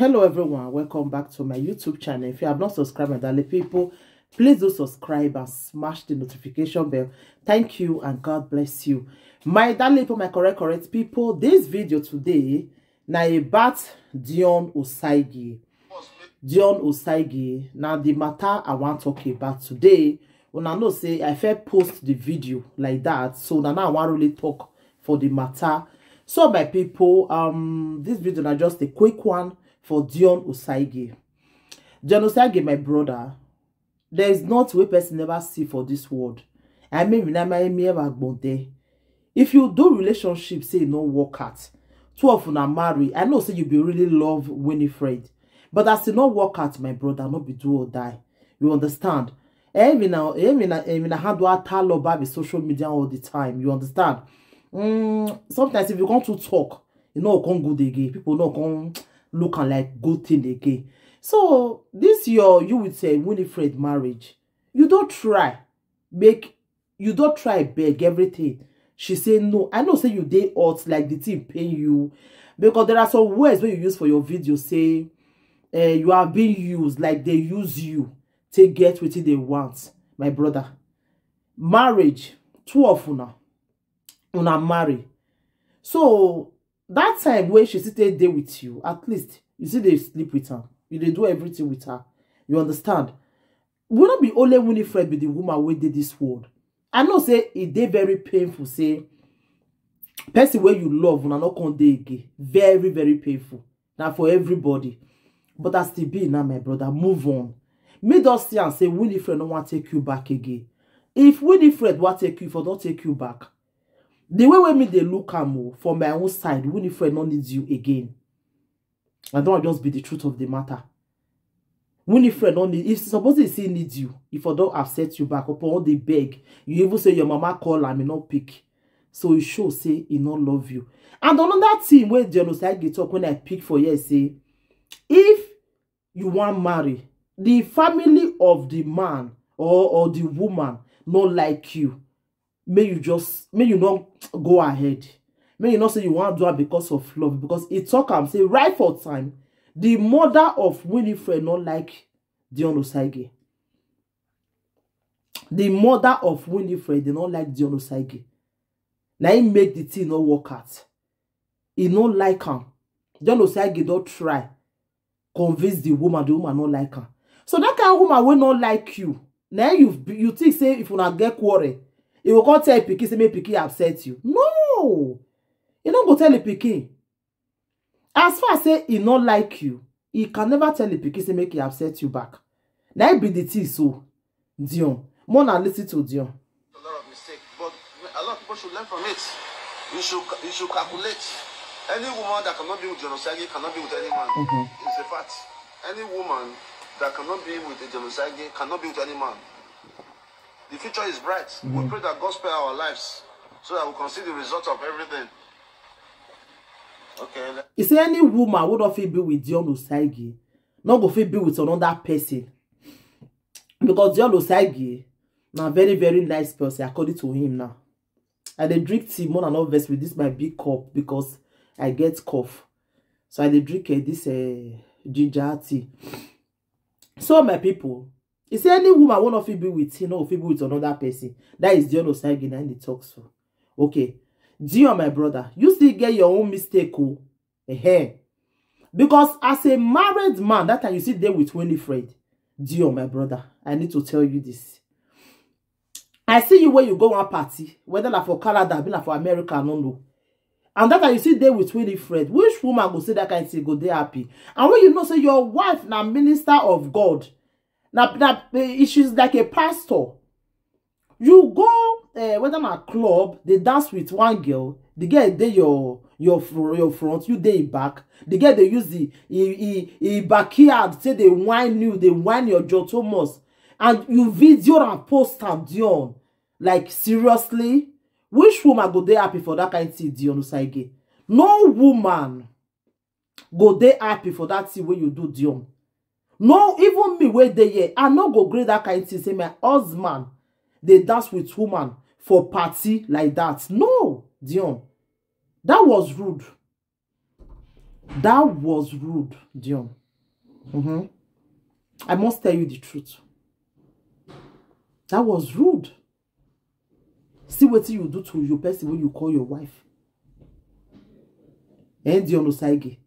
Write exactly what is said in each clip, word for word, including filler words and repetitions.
Hello everyone, welcome back to my YouTube channel. If you have not subscribed, my darling people, please do subscribe and smash the notification bell. Thank you and God bless you. My darling people, my correct, correct people, this video today na about Dion Osaigi. Dion Osaigi, now the matter I want talk about today. When I know say I first post the video like that, so now, now I want really talk for the matter. So my people, um, this video na just a quick one for Dion Osaigi. Dion Osaigi, my brother, there is not way person never see for this world. I mean, we never me ever go there. If you do relationship, say e no work out. Two of una marry. I know say you be really love Winifred, but as e no work out, my brother, no be do or die. You understand? Even now, even now, even now, how do I tell about the social media all the time? You understand? Mm, sometimes if you want to talk, you know, come good again. People no come look am like good thing again. So this your, you with say Winifred marriage, you don't try make, you don't try beg everything. She say no. I know say you dey hot, like the thing pain you, because there are some words wey you use for your video say, eh, you are being used, like they use you to get wetin they want. My brother, marriage, two of una, una marry. So that time wey she still take dey with you, at least you still dey sleep with her, you dey do everything with her. You understand? We no be only Winifred be the woman wey dey this world. I know say e dey very painful say person wey you love una no come dey again. Very, very painful. Na for everybody. But as e be now, my brother, move on. Me don see am say Winifred no wan take you back again. If Winifred wan take you, for don take you back. The way wey me dey look am o, for my own side, Winifred no need you again. I don just be the truth of the matter. Winifred no need, if suppose he still need you, if I don upset you back, upon all the beg, you even say your mama call am, e no pick. So e show say e no love you. And another thing wey Dion Osaigi talk when I pick for here say, if you wan marry, the family of the man or, or the woman no like you, may you just, may you not go ahead. May you not say you wan do am because of love, because e talk am say right for time, the mother of Winifred no like Dion Osaigi. The mother of Winifred, they no like Dion Osaigi. Na him make the thing no work out. He no like am. Dion Osaigi don try convince the woman, the woman no like am. So that kind of woman wey no like you, na you be, you think say if una get quarrel, e go come tell pikin say make pikin upset you. No, e no go tell the pikin. As far as say e no like you, e can never tell the pikin say make e upset you back. Na e be the thing so, Dion. More na listen to Dion. A lot of mistake, but a lot of people should learn from it. You should, you should calculate. Any woman that cannot be with Dion Osaigi cannot be with any man. It's a fact. Any woman that cannot be with a Dion Osaigi cannot be with any man. The future is bright. We pray that God spare our lives so that we can see the result of everything. Okay. He say any woman wey no fit be with Dion Osaigi no go fit be with another person, because Dion Osaigi na very, very nice person, according to him. Now I dey drink tea, more and not vex with this my big cup because I get cough. So I dey drink, eh, this, eh, ginger tea. So my people, he say any woman wey no fit be with him no fit be with another person. That is Dion Osaigi na him dey talk so. Okay, Dion, my brother, you still get your own mistake o. Ehen. Because as a married man, that time you still dey with Winifred. Dion, my brother, I need to tell you this. I see you when you go one party, whether na for Canada, be na for America, I no know. And that time you still dey with Winifred. Which woman go say that kind thing go dey happy? And when you know say your wife na minister of God, na, na, eh, she's like a pastor. You go, eh, whether na club, they dance with one girl, the girl dey your, your fr-, your front, you dey back. The girl dey use the, he, he, he backyard, say they whine you, they whine your jaw too much, and you video and post am, Dion. Like, seriously, which woman go dey happy for that kind thing, Dion Osaigi? No woman go dey happy for that thing wey you do, Dion. No, even me wey dey here, I no go gree that kind thing. Say my husband dey dance with woman for party like that. No, Dion, that was rude. That was rude, Dion. Mm-hmm. I must tell you the truth. That was rude. See what you do to your person when you call your wife. And Dion Osaige.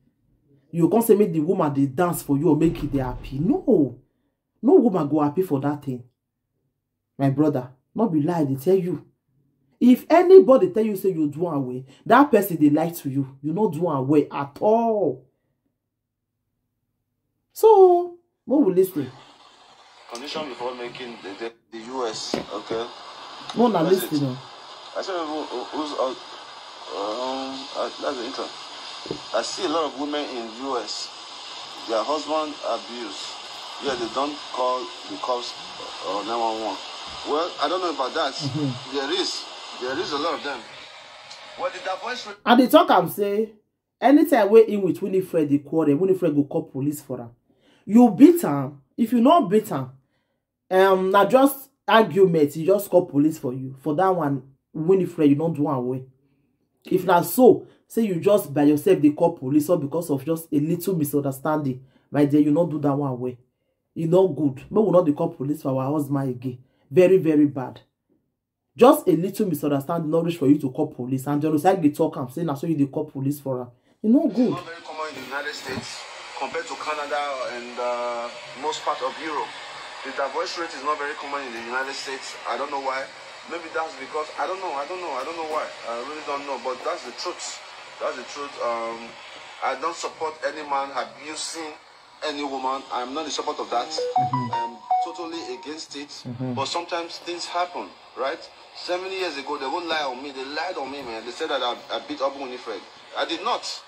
You can't say make the woman they dance for you or make it they happy. No. No woman go happy for that thing. My brother, not be lie, they tell you. If anybody tell you say you do away, that person they lie to you. You not do away at all. So, what will listen? Condition before making the, the, the U S, okay? No, now listen. I said, who, who's uh, um, uh, that's the intro. I see a lot of women in U S. Their husband abuse. Yeah, they don't call the cops or nine one one. Well, I don't know about that. Mm-hmm. There is, there is a lot of them. What did that voice? And they talk and say, anytime wey him with Winifred dey quarrel, Winifred go call police for am. You beat am. If you no beat am, um, na just argument. He just call police for you. For that one, Winifred, you don't do am well. If na so, say you just by yourself they call police or because of just a little misunderstanding, my dear, you not do that one well. You not good. But we not dey call police for our husband again. Very, very bad. Just a little misunderstanding, not reach for you to call police. And John Osai dey talk am say na so you dey call police for am. E no good. Not very common in the United States compared to Canada and uh, most part of Europe. The divorce rate is not very common in the United States. I don't know why. Maybe that's because I don't know. I don't know. I don't know why. I really don't know. But that's the truth. That's the truth. Um, I don't support any man abusing any woman. I'm not in support of that. Mm-hmm. I'm totally against it. Mm-hmm. But sometimes things happen, right? Seven years ago, they won't lie on me. They lied on me, man. They said that I, I beat up Winifred. I did not.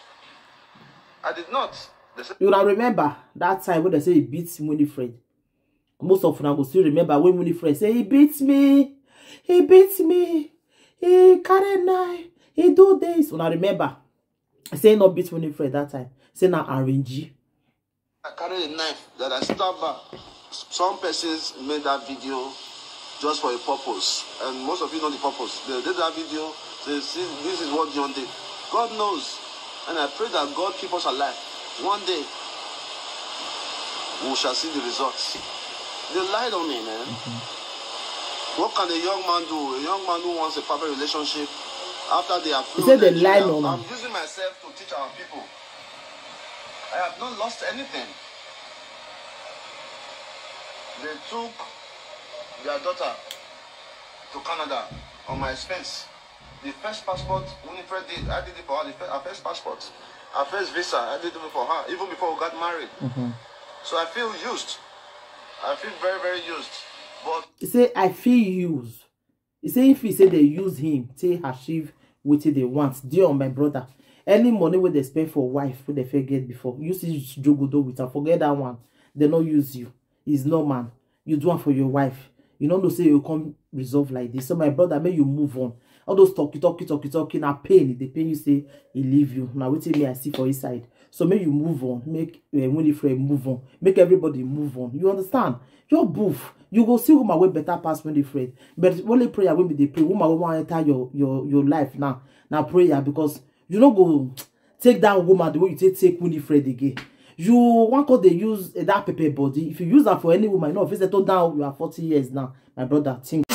I did not. They said. You now remember that time when they say he beats Winifred? Most of them go still remember when Winifred say, "He beats me. He beats me. He carry knife. He do this." Una remember? Say no beat Winifred that time. Say na arrange. I carry a knife that I stab her. Some persons made that video just for a purpose, and most of you know the purpose. They did that video. They see this is what John did. God knows, and I pray that God keep us alive. One day, we shall see the results. They lied on me, man. Mm-hmm. What can a young man do? A young man who wants a perfect relationship after they have. He said they lied on him. I'm using myself to teach our people. I have not lost anything. They took their daughter to Canada on my expense. The first passport Winifred did, I did it for her. The fir-, her first passport, her first visa, I did it for her, even before we got married. Mm-hmm. So I feel used. I feel very, very used. But he say, "I feel used." He say if he say they use him, take achieve wetin they want. Dear my brother, any money wey they spend for wife wey they fit get before, you see jogodo with am, forget that one. They no use you. He's no man. You do am for your wife. You no know say you come resolve like this. So my brother, make you move on. All those talky, talky, talky, talky, na pain. They pain you say he leave you. Now wetin me I see for inside. So make you move on. Make uh, Winifred move on. Make everybody move on. You understand? Your boof. You go see woman wey better pass Winifred. But only prayer wey be dey pray. Woman wey wan enter your your your life now. Now prayer because you no go take that woman the way you take take Winifred again. You wan come dey use eh, that pepper body. If you use am for any woman, you know, fit settle down. You are forty years now, my brother. Think.